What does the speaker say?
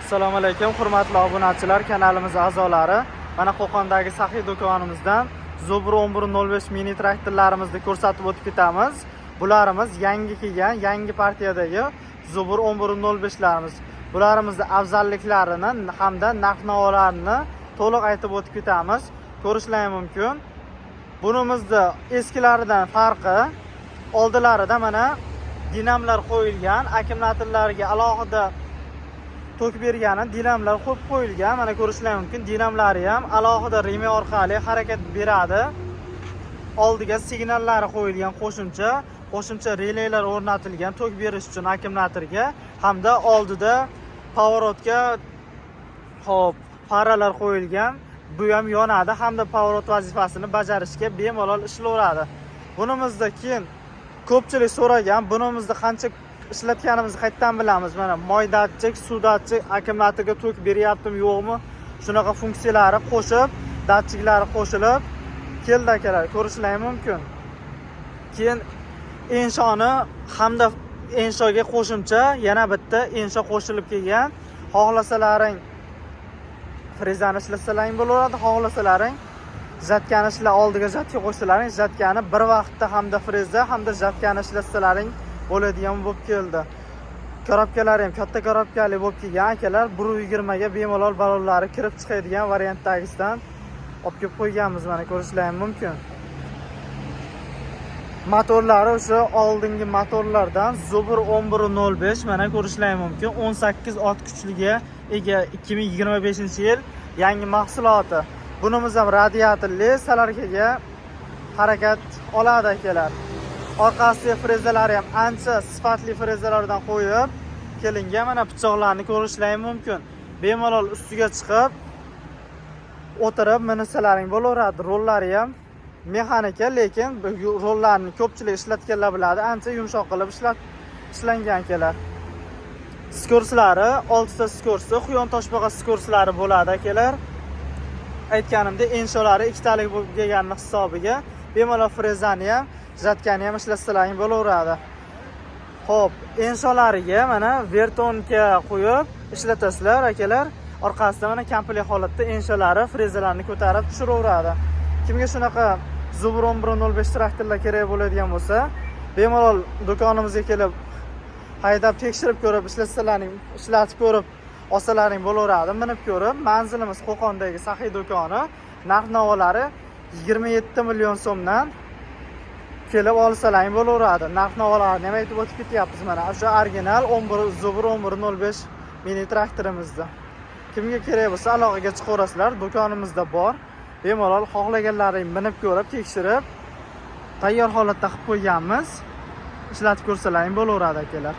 Assalomu alaykum, hurmatli obunachilar, kanalimiz a'zolari. Mana, Qo'qondagi Saxiy do'konimizdan Zubr 1105 mini traktorlarimizni ko'rsatib o'tib ketamiz. Bularimiz yangi kelgan, yangi partiyadagi Zubr 1105larimiz. Bularimizni afzalliklarini hamda narx-navolarini to'liq aytib o'tib ketamiz. Ko'rishlari mumkin. Bunimizni eskilaridan farqi oldilarida mana dinamlar qo'yilgan, akkumulyatorlarga alohida tok bergani dinamlar qo'yib qo'yilgan. Mana, ko'rishlar mumkin, dinamlari ham alohida ремень orqali harakat beradi. Oldiga signallari qo'yilgan, qo'shimcha relelar o'rnatilgan tok berish uchun akkumulyatorga hamda oldida поворот ga, hop, faralar qo'yilgan. Bu ham yonadi hamda поворот vazifasini bajarishga bemalol ishlayveradi. Bunimizda keyin ko'pchilik so'ragan, bunimizni qancha ishlatganimizni qayerdan bilamiz? Mana, moy datchik, suv datchik, akkumulyatorga tok beryaptimi, yo'qmi, shunaqa funksiyalari qo'shib, datchiklari qo'shilib keldi, akalar, ko'rishlari mumkin. Keyin enshoni hamda enshoga qo'shimcha yana bitta ensho qo'shilib kelgan. Xohlasalaring, frezani ishlatsalaring bo'laveradi, xohlasalaring, жатка ni ishla, oldiga жатка qo'shsalaring, жатка ni bir vaqtda hamda freza, hamda жатка ni ishlatsalaring bo'ladigan bo'lib keldi. Коробка lari ham katta коробка li bo'lib kelgan, akalar. 1,20 ga bemalol balonlari kirib chiqadigan variantdagisidan olib kelib qo'yganmiz. Mana, ko'rishlari mumkin. Motorlari o'sha oldingi motorlardan Zubr 1105. Mana, ko'rishlari mumkin, 18 ot kuchliga ega, 2025 yil yangi mahsuloti. Bunimiz ham radiatorli, солярка ga harakat oladi, akalar. Orqasi frezalari ham ancha sifatli frezalardan qo'yib kelingan. Mana, pichoqlarni ko'rishlari mumkin. Bemalol ustiga chiqib o'tirib minsalaring bo'laveradi. Rollari ham mexanika, lekin bu rollarni ko'pchilik ishlatganlar biladi, ancha yumshoq qilib ishlangan kelar. Скорость lari oltita, скорость i quyon toshbaqa скорость lari bo'ladi, akalar. Aytganimdek, ensholari ikkitalik bo'lib kelganini hisobiga bemalol frezani ham, жатка ni ham ishlatsalaring bo'laveradi. Ho'p, ensholariga mana веретёнка qo'yib ishlatasizlar, akalar. Orqasida mana komplekt holatda ensholari frezalarni ko'tarib tushiraveradi. Kimga shunaqa Zubr 1105 traktorlar kerak bo'ladigan bo'lsa, bemalol do'konimizga kelib, haydab tekshirib ko'rib, ishlatsalaring, ishlatib ko'rib olsalaring bo'laveradi, minib ko'rib. Manzilimiz Qo'qondagi Saxiy do'koni. Narx navolari 27 million so'mdan, kelib olsalaring bo'laveradi. Narx navolarini ham aytib o'tib ketyapmiz. Mana, o'sha original 11 Zubr 1105 mini traktorimizni kimga kerak bo'lsa, aloqaga chiqaverasizlar. Do'konimizda bor, bemalol xohlaganlaring minib ko'rib, tekshirib, tayyor holatda qilib qo'yganmiz, ishlatib ko'rsalaring bo'laveradi, akalar.